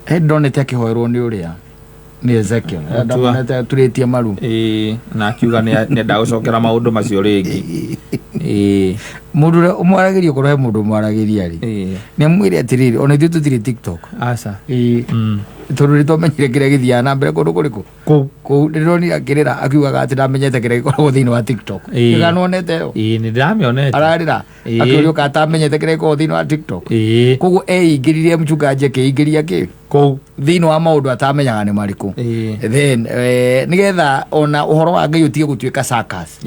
He ndonete akĩhoerwo nĩ ũrĩa nĩ Ezekiel. Mũtua. Ndonete aturĩtie maru. Ĩĩ, na akiuga nĩenda gũcokera maũndũ macio rĩngĩ. Ĩĩ. Mũndũ ũrĩa ũmwaragĩria, okorwo he mũndũ ũmwaragĩria rĩ, nĩ amwĩre atĩrĩrĩ, ona ithuĩ tũtirĩ TikTok. Aca. Ĩĩ. Tondũ nĩ twamenyire kĩrĩa gĩthiaga na mbere kũndũ kũrĩkũ. Kũu. Kũu ndĩronire akĩrĩra akiugaga atĩ ndamenyete kĩrĩa gĩkoragwo thĩinĩ wa TikTok. Ĩĩ. Kana nĩwonete ĩyo? Ĩĩ, nĩ ndĩramĩonete. Ararĩra akĩũrio kana atamenyete kĩrĩa gĩkoragwo thĩinĩ wa TikTok. Koguo eingĩririe, mchungaji akĩingĩria kĩ Kũu. Thĩinĩ wa maũndũ atamenyaga nĩ marĩkũ. Then nĩgetha ona ũhoro wa Ngai ũtige gũtuĩka circus.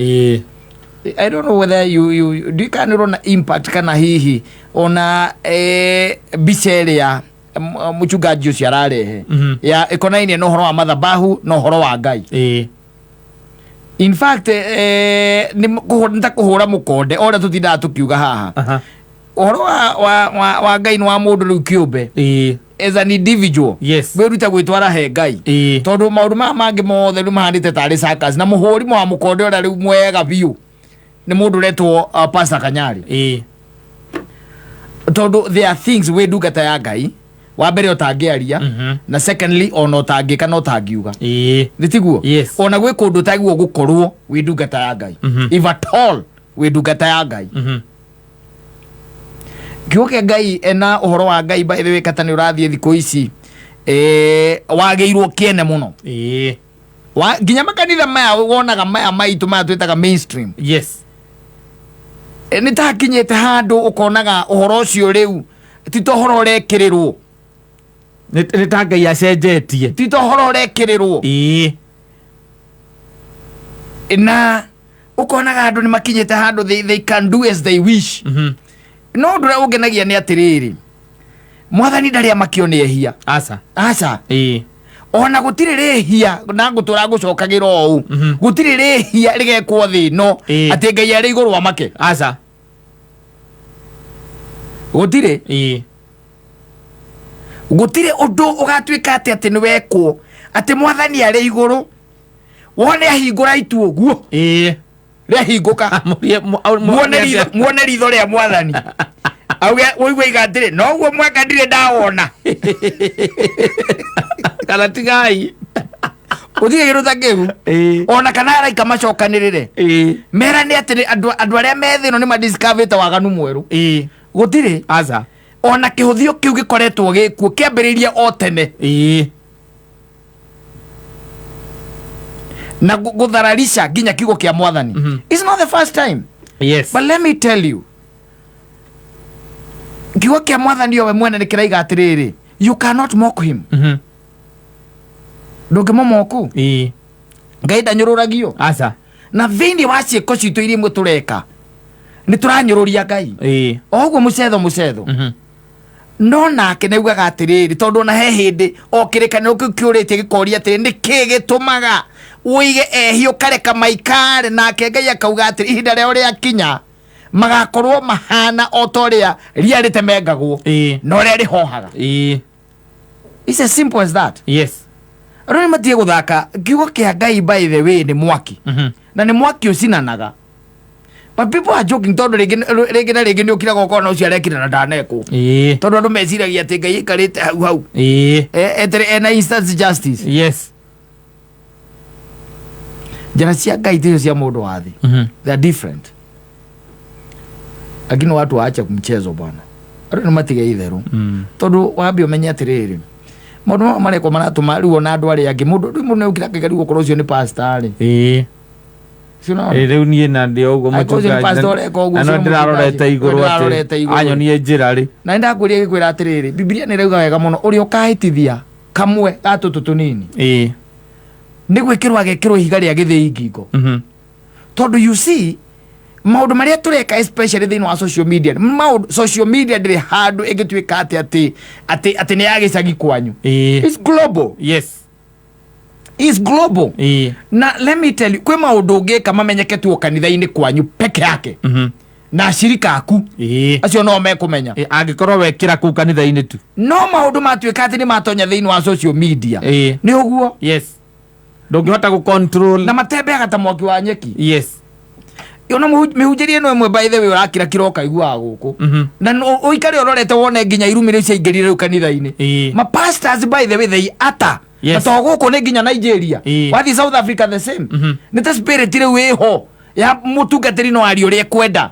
I don't know whether you ndiũĩ kana nĩ ũrona impact kana hihi ona mbica ĩrĩa mũchungaji ũcio ararehe ya ĩkonainie na ũhoro wa madhabahu na ũhoro wa Ngai. In fact, nĩ ta kũhũra mũkonde o ũrĩa tũtindaga tũkiuga haha. Ũhoro wa Ngai nĩ wa mũndũ rĩu kĩũmbe, as an individual. Wĩrute gwĩtwara he Ngai, tondũ maũndũ maya mangĩ mothe rĩu mahanĩte tarĩ circus, na mũhũri wa mũkonde ũrĩa rĩu mwega biũ nĩ mũndũ ũretwo Pastor Kanyari, tondũ there are things wĩ ndungata ya Ngai wa mbere ũtangĩaria, na secondly ona ũtangĩka na ũtangiuga. Nĩ tiguo? Yes. Ona gwĩ kũndũ ũtagĩrĩirwo gũkorwo wĩ ndungata ya Ngai, if at all wĩ ndungata ya Ngai. Kiugo kĩa Ngai ena ũhoro wa Ngai, by the way, kata nĩ ũrathiĩ thikũ ici, wagĩirwo kĩene mũno. Nginya makanitha maya wonaga maya maitũ maya twĩtaga mainstream, nĩ takinyĩte handũ ũkonaga ũhoro ũcio rĩu ti ta ũhoro ũrekĩrĩrwo. Nĩ ta Ngai acenjetie. Ti ta ũhoro ũrekĩrĩrwo. Na ũkonaga andũ nĩ makinyĩte handũ they can do as they wish. No ũndũ ũrĩa ũngenagia nĩ atĩrĩrĩ, Mwathani ndarĩ amakio nĩ ehia. Aca. Aca. Ona gũtirĩ rĩhia na ngũtũra ngũcokagĩra ũũ, gũtirĩ rĩhia rĩgekwo thĩ ĩno atĩ Ngai arĩ igũrũ wa make. Aca. Gũtirĩ. Gũtirĩ ũndũ ũgatuĩka atĩ nĩ wekwo atĩ Mwathani arĩ igũrũ wone ahingũra itu ũguo, rĩahingũka, muone ritho rĩa Mwathani auge ũigue iga atĩrĩ, noguo mwaka ndirĩ ndawona. Kana tigai. Gũtirĩ kĩndũ ta kĩu. Ona kana araika macokanĩrĩre merane atĩ andũ arĩa me thĩ ĩno nĩ madiscoverĩte waganu mwerũ. Gũtirĩ. Aca. Ona kĩhũthio kĩu gĩkoretwo gĩkuo kĩambĩrĩirie o tene na gũthararisha nginya kiugo kĩa Mwathani. It's not the first time. But let me tell you, kiugo kĩa Mwathani owe mwene nĩ kĩraiga atĩrĩrĩ, you cannot mock him. Ndũngĩmũmoku. Ngai ndanyũrũragio. Aca. Na thĩinĩ wa ciĩko citũ iria imwe tũreka nĩ tũranyũrũria Ngai, o ũguo mũcetho mũcetho. No nake nĩaugaga atĩrĩrĩ, tondũ ona he hĩndĩ o kĩrĩkanĩro kĩu kĩũrĩtie gĩkoria atĩrĩ, nĩ kĩ gĩtũmaga ũige ehia ũkareka maikare? Nake Ngai akauga atĩrĩ, ihinda rĩao rĩakinya magakorwo mahana o ta ũrĩa ria rĩtemengagwo na ũrĩa rĩhohaga. It's as simple as that. Rĩu nĩ matige gũthaka kiugo kĩa Ngai. By the way, nĩ mwaki, na nĩ mwaki ũcinanaga, but people are joking, tondũ rĩngĩ rĩngĩ na rĩngĩ nĩ ũkiraga ũkona ũcio arekire na ndanekwo, tondũ andũ meciragia atĩ Ngai aikarĩte hau hau etere ena instant justice. Njĩra cia Ngai ticio cia mũndũ wa thĩ. They are different, lakini watu waache mchezo bwana, andũ nĩ matige itherũ, tondũ wambe ũmenye atĩrĩrĩ, maũndũ maya marekwo maratũma rĩu ona andũ arĩa angĩ, mũndũ rĩu mũndũ nĩũkira akaiga rĩu okorwo ũcio nĩ pastor rĩ. Si unaona? Rĩu niĩ na ndĩ o ũguo. Angĩkorwo ũcio nĩ pastor ũreka ũguo, Na no ũcio nĩ ndĩrarorete mũchungaji. igũrũ No ndĩrarorete atĩ igũrũ. anyonie njĩra rĩ. Na nĩndakwĩria gĩkwĩra atĩrĩrĩ, Bibilia nĩ ĩrauga wega mũno, ũrĩa ũkahĩtithia kamwe ga tũtũ tũnini nĩ gwĩkĩrwo agekĩrwo ihiga rĩa gĩthĩi ngingo. Tondũ you see, maũndũ marĩa tũreka, especially thĩinĩ wa social media, maũndũ social media ndĩrĩ handũ ĩngĩtuĩka atĩ nĩ ya gĩcagi kwanyu. It's global. It's global. Na let me tell you, kwĩ maũndũ ũngĩka mamenyeke tu o kanitha-inĩ kwanyu peke yake na ashirika aku, acio no mekũmenya. Angĩkorwo wekĩra kũu kanitha-inĩ tu. No maũndũ matuĩka atĩ nĩ matonya thĩinĩ wa social media, nĩ ũguo. Yes, ndũngĩhota gũ control. Na matembeaga ta mwaki wa nyeki. Ona mĩhunjĩrie ĩno ĩmwe, by the way, ũrakira kira ũkaiguaga gũkũ na ũikare ũrorete wone nginya irumĩrĩro ciaingĩrire rĩu kanitha-inĩ. Ma pastors, by the way, they utter. Na to gũkũ, nĩ nginya Nigeria. Wathiĩ South Africa, the same. Nĩ ta spirit rĩu ĩho ya mũtungatĩri no aria ũrĩa ekwenda.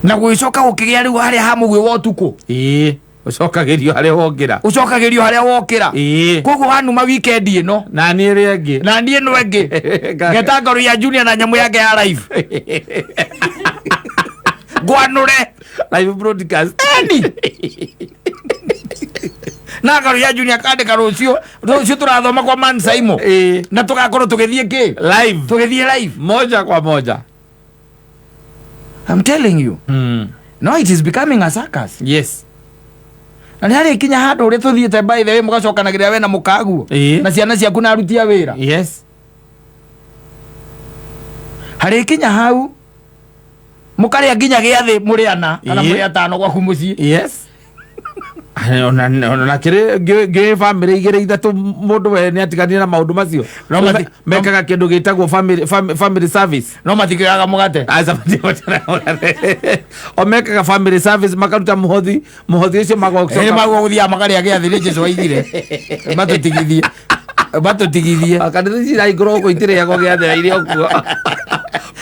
Na gũgĩcoka gũkĩgĩa rĩu harĩa ha mũgwĩ wa ũtukũ. Ũcokagĩrio harĩa wongĩra. Ũcokagĩrio harĩa wokĩra. Koguo wanuma weekend ĩno na niĩ ĩrĩa ĩngĩ na niĩ ĩno ĩngĩ ngeta ngoro ya Junior na nyamũ yake ya live ngwanũre. Live broadcast. Eni na ngoro ya Junior kandĩka rũciũ, rũciũ tũrathoma kwa Man Saimo na tũgakorwo tũgĩthiĩ kĩ? Live. Tũgĩthiĩ live. Moja kwa moja. I'm telling you, no, it is becoming a circus. Na nĩ harĩ kinya handũ ũrĩa tũthiĩte, by the way, mũgacokanagĩrĩra we na mũkaguo na ciana ciaku na aruti a wĩra. Harĩ kinya hau mũkarĩa nginya gĩathĩ mũrĩ ana kana mũrĩ atano gwaku mũciĩ. Yes, ona kĩrĩ ngĩ bamĩrĩ igĩrĩ ithatũ, mũndũ we nĩ atiganire na maũndũ macio. No Mekaga kĩndũ gĩtagwo family service. No matikĩraga mũgate. Aca, o mekaga family service, makaruta mũhothi, mũhothi ũcio Ĩ magocoka maguo gũthiaga makarĩa gĩathĩ nĩ Jesu aigire matũtigithie, matũtigithie. Kanitha ici irahingũrwo gũkũ itirĩagwo gĩathĩ irĩ o kuo,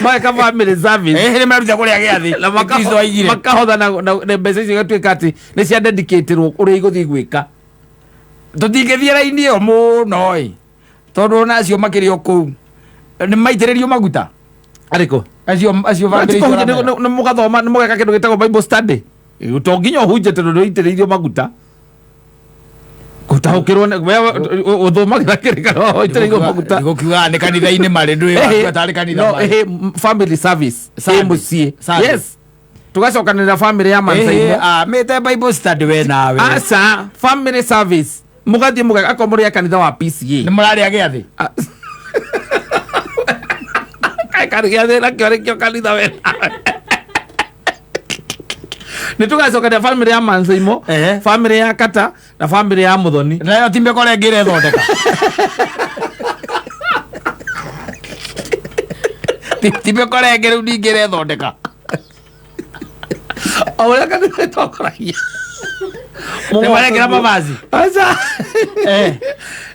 mageka family service. Ĩ nĩ maruta kũrĩa gĩathĩ Na Kristo aigire. Makahotha na mbeca icio igatuĩka atĩ nĩ cia dedicatĩrwo ũrĩa igũthiĩ gwĩka. Tũtingĩthiĩ raini ĩyo mũno ĩ, tondũ ona acio makĩrĩ o kũu nĩ maitĩrĩrio maguta. Arĩkũ? Acio bamĩrĩ icio ũramera. Nĩ mũgathoma, nĩ mũgeka kĩndũ gĩtagwo Bible study. To nginya ũhunje tondũ nĩ ũitĩrĩirio maguta gũtaũkĩrwo we ũthomagĩra kĩrĩkanĩro ũitĩrĩirio maguta. Ndigũkiuga nĩ kanitha-inĩ marĩ ndũĩ watua tarĩ kanitha No, marĩ. Family service Sunday. ĩ mũciĩ. Sunday. Yes, tũgacokanĩrĩra family ya Mansaimo. Mĩte Bible study we nawe. Aca, family service, mũgathiĩ mũgeka akorwo mũrĩ a kanitha wa PCA. Nĩ mũrarĩa gĩathĩ. Kaĩ karĩ gĩathĩ nakĩo nĩkĩo kanitha we nawe. Nĩ tũgacokania family ya Mansaimo, family ya Kata na family ya Muthoni. Nayo ti mĩkora ĩngĩ ĩrethondeka. Ti mĩkora ĩngĩ rĩu ningĩ ĩrethondeka. O ũrĩa kanitha ĩtongoragia. Nĩ marekĩra mavazi. Aca.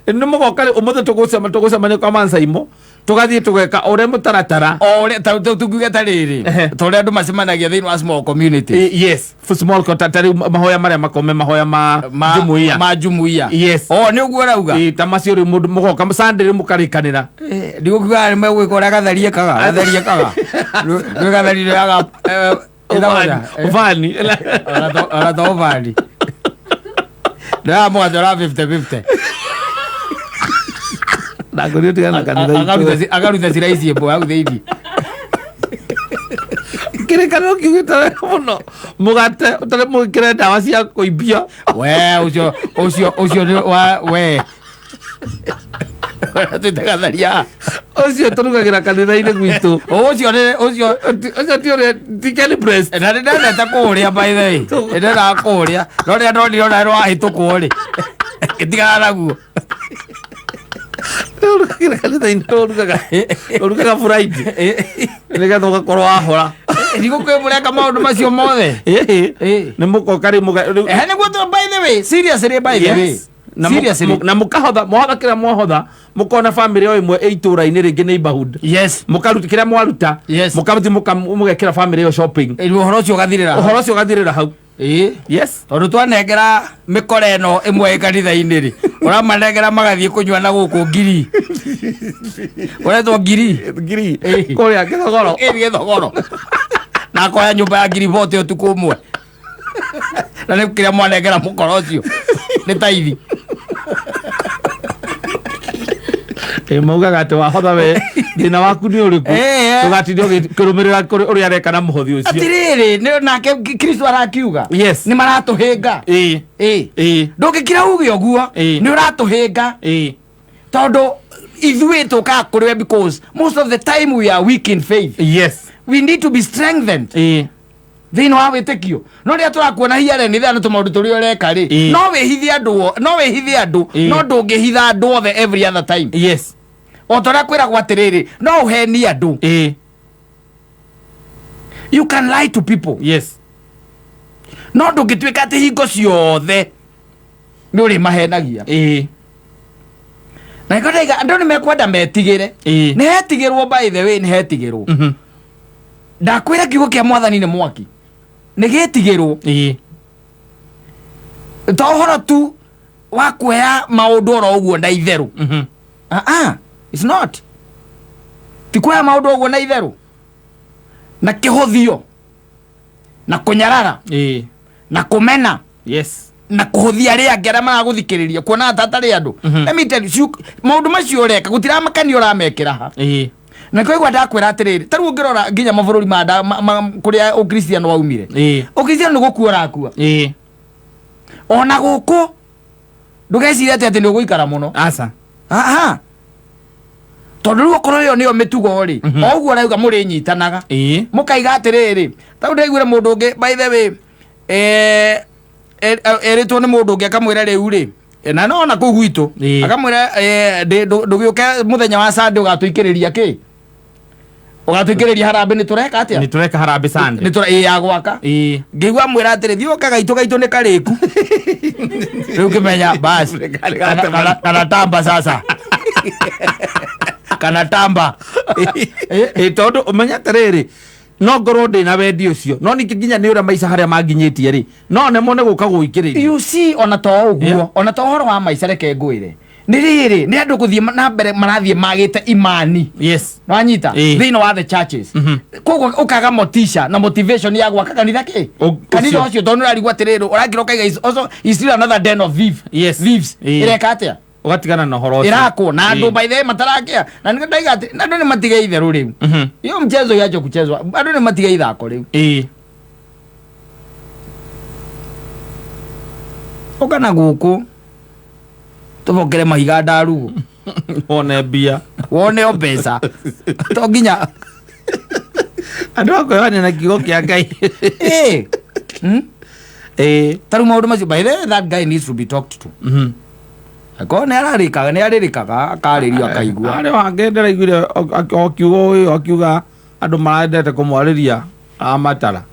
Nĩ mũgoka rĩ, ũmũthĩ tũgũcemania kwa Mansaimo, tũgathiĩ tũgeka ũrĩa mũtaratara. O ũrĩa tungiuge ta rĩrĩ, ta ũrĩa andũ macemanagia thĩinĩ wa small community. Yes, for small ta rĩu mahoya marĩa makome, mahoya ma jumuiya. Ma jumuiya. Yes. O nĩ ũguo ũrauga. Ta macio rĩu mũndũ mũgoka Sunday rĩu mũkarĩkanĩra. Ndigũkiuga nĩ megwĩka ũrĩa gatharie kaga gatharie kaga nĩ gathari yaga. Ubani. Ona to ubani ndĩramũgate ũra 50-50. Ndakũria ũtigane na kanitha itũ. Akaruta ciraici ĩmwe hau thĩinĩ. Kĩrĩkanĩro kiugĩte wega mũno, mũgate ũtarĩ mũgĩkĩre ndawa cia kũimbia. We ũcio ũcio ũcio nĩ wa we twĩte gatharia. Ũcio tũrugagĩra kanitha-inĩ gwitũ. Ũcio nĩ ũcio. Ũcio ti ũrĩa ti Kenny Breast. Na nĩ ndendete kũũrĩa, by the way, nĩ ndendaga kũũrĩa, no rĩrĩa ndonire ona rwahĩtũkwo rĩ, ngĩtigana naguo. Ũrugagĩra kanitha-inĩ, ũrugaga Friday nĩgetha ũgakorwo wahora. Ndigũkwĩ mũreka maũndũ macio mothe. Nĩ mũgoka rĩu Ehe, nĩguo by the way, seriously, by the way. Yes. Na Seriously. Na mũkahotha, mwahotha kĩrĩa mwahotha, mũkona bamĩrĩ o ĩmwe ĩ itũra-inĩ rĩngĩ, neighborhood. Mũkaruta kĩrĩa mwaruta. Mũkathiĩ mũgekĩra bamĩrĩ ĩyo shopping. Rĩu ũhoro ũcio ũgathirĩra hau. Ũhoro ũcio ũgathirĩra hau. Tondũ twanengera mĩkora ĩno ĩmwe ĩ kanitha-inĩ rĩ, ũramanengera magathiĩ kũnyua na gũkũ ngiri ũretwo ngiri. Ngiri. Kũrĩa Gĩthogoro. Ĩ Gĩthogoro, na akoya nyũmba ya ngiri bote ũtukũ ũmwe, na nĩ kĩrĩa mwanengera mũkora ũcio nĩ taithi. Ĩ, maugaga atĩ wahotha we thĩna waku nĩ ũrĩkũ? Ũgatinda ũgĩkĩrũmĩrĩra ũrĩa areka na mũhothi ũcio. Atirĩrĩ, nĩ nake Kristo arakiuga nĩ maratũhĩnga. Ndũngĩkira uge ũguo. Nĩ ũratũhĩnga tondũ ithuĩ tũkaga kũrĩ we because most of the time we are weak in faith. We need to be strengthened thĩinĩ wa wĩtĩkio, no rĩrĩa tũrakuona hiare nĩ thana tũmaũndũ tũrĩa ũreka rĩ, no wĩhithe andũ no wĩhithe andũ, no ndũngĩhitha andũ othe every other time. O ta ũrĩa kwĩragwo atĩrĩrĩ, no ũhenie andũ. You can lie to people. No ndũngĩtuĩka atĩ hingo ciothe nĩ ũrĩmahenagia. Na nĩkĩo ndaiga andũ nĩ mekwenda metigĩre. Nĩ hetigĩrwo, by the way, nĩ hetigĩrwo. Ndakwĩra kiugo kĩa mwathani nĩ mwaki, nĩ gĩtigĩrwo. To ũhoro tu wa kuoya maũndũ oro ũguo na itherũ. Ah ah, it's not, ti kuoya maũndũ ũguo na itherũ na kĩhũthio na kũnyarara na kũmena na kũhũthia arĩa angĩ arĩa maragũthikĩrĩria, kuona ta atarĩ andũ. Let me tell you, maũndũ macio ũreka gũtiramakania ũramekĩra ha. Na nĩkĩo ndakwĩra atĩrĩrĩ, ta rĩu ũngĩrora nginya mabũrũri ma kũrĩa ũkristiano waumire, ũkristiano nĩ gũkua ũrakua. Ona gũkũ ndũgecirie atĩ atĩ nĩ ũgũikara mũno. Aca. Aha, tondũ rĩu okorwo ĩyo nĩyo mĩtugo rĩ, o ũguo ũrauga mũrĩnyitanaga, mũkaiga atĩrĩrĩ, tarĩu ndaiguire mũndũ ũngĩ, by the way, erĩtwo nĩ mũndũ ũngĩ, akamwĩra rĩu rĩ, na no ona kũu gwitũ, akamwĩra, ndũgĩũke mũthenya wa Sunday ũgatũikĩrĩria kĩ, ũgatũikĩrĩria harambĩ, nĩ tũreka atĩa? Nĩ tũreka harambĩ Sunday. Nĩ tũra ĩ ya gwaka. Ngĩigua mwĩra atĩrĩ, thiĩ ũke gaitũ, gaitũ nĩ karĩku rĩu ngĩmenya basi kana tamba sasa, kana tamba. Ĩ, tondũ ũmenye atĩrĩrĩ, no ngorwo ndĩ na wendi ũcio, no ningĩ nginya nĩ ũrĩa maica harĩa manginyĩtie rĩ, no nemwo nĩ gũka gũikĩrĩria. You see, ona to ũguo, ona to ũhoro wa maica, reke ngwĩre nĩ rĩrĩ, nĩ andũ gũthiĩ na mbere marathiĩ magĩte imani. Nwanyita? Thĩinĩ wa the churches, koguo ũkaga motisha na motivation ya gwaka kanitha kĩ kanitha ũcio. Ũcio tondũ nĩũrarigwo atĩrĩrĩ, ũrakira ũkaiga is also is still another den of thief, thieves. Ĩreka atĩa? Ũgatigana na ũhoro ũcio. Ĩrakwo na andũ, by the way, matarakia na nĩkĩo ndaiga atĩ andũ nĩ matige itherũ rĩu. Hiyo mchezo iache kuchezwa, andũ nĩ matige ithako rĩu. Ũka na gũkũ tũbokere mahiga ndarugu. Wone mbia. Wone o mbeca to nginya. Andũ akwĩhania na kiugo kĩa Ngai. Eh. Ta rĩu maũndũ macio, by the way, that guy needs to be talked to. Akorwo nĩ ararĩkaga, nĩ arĩrĩkaga, akarĩrio akaigua. Harĩ wangĩ ndĩraiguire o kiugo ũyũ akiuga andũ marendete kũmwarĩria amatara.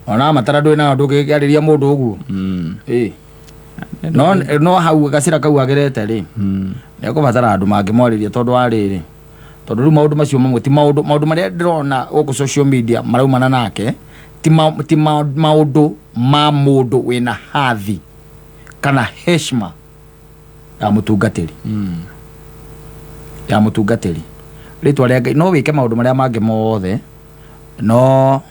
Ona matara ndũĩ nayo ndũngĩarĩria mũndũ ũguo. Ĩ. No no hau gacĩra kau agerete rĩ, nĩ ekũbatara andũ mangĩmwarĩria, tondũ wa rĩrĩ, tondũ rĩu maũndũ macio mamwe ti maũndũ, maũndũ marĩa ndĩrona gũkũ social media maraumana nake ti maũndũ ma mũndũ wĩna hathi kana heshima ya mũtungatĩri, ya mũtungatĩri rĩtwa rĩa Ngai. No wĩke maũndũ marĩa mangĩ mothe, no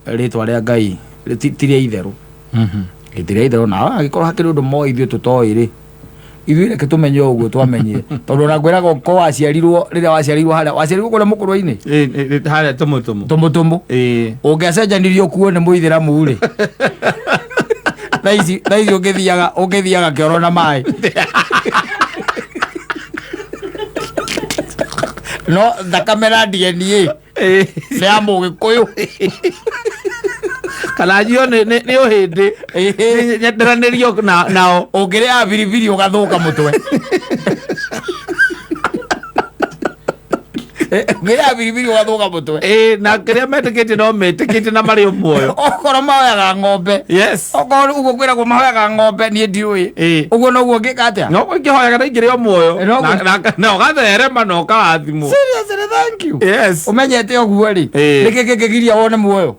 rĩtwa rĩa Ngai ti rĩa itherũ. Ti rĩa itherũ. Na angĩkorwo hakĩrĩ ũndũ moĩ ithuĩ tũtoĩ rĩ, ithuĩ reke tũmenye o ũguo twamenyire, tondũ ona ngwĩraga ũko waciarirwo, rĩrĩa waciarirwo, harĩa waciarirwo kũrĩa mũkũrwe-inĩ. Harĩa tũmũtũmũ. Tũmũtũmũ. Ũngĩacenjanirio kuo nĩ mũithĩramu rĩ, thaa ici ũngĩthiaga kĩoro na maĩ, no thakame na DNA nĩ ya mũgĩkũyũ. Kana njio nĩ ũhĩndĩ nyenderanĩrio nao. Ũngĩrĩa biribiri ũgathũka mũtwe. Ũngĩrĩa biribiri ũgathũka mũtwe. Ĩĩ, na kĩrĩa metĩkĩtie no metĩkĩtie na marĩ o muoyo. Okorwo mahoyaga ng'ombe, okorwo ũguo kwĩragwo mahoyaga ng'ombe, niĩ ndiũĩ. Ũguo noguo ngĩka atĩa? No ingĩhoyaga na ingĩrĩ o muoyo. No Na ũgatherema na ũkarathimwo. Seriously, thank you. Ũmenyete ũguo rĩ, nĩkĩ kĩngĩgiria wone muoyo?